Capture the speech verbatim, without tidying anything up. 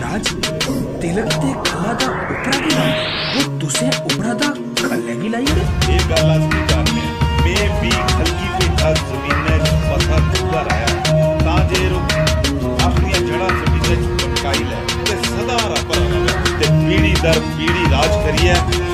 अज्ज तिलक ते खल्ला दा उप्परा बी लांदे, ओह् तुसें उप्परा दा खल्लै गी लाई ओड़े। एह् गल्ल अस बी जानने आं। में बी खलकी भेठा जमीनै च मसा चुभदा रेहा तां जे ओह् अपनियां जड़ां जमीनै च पनकाई लै ते सदा हरा भरा र'वै ते पीढ़ी दर पीढ़ी राज करियै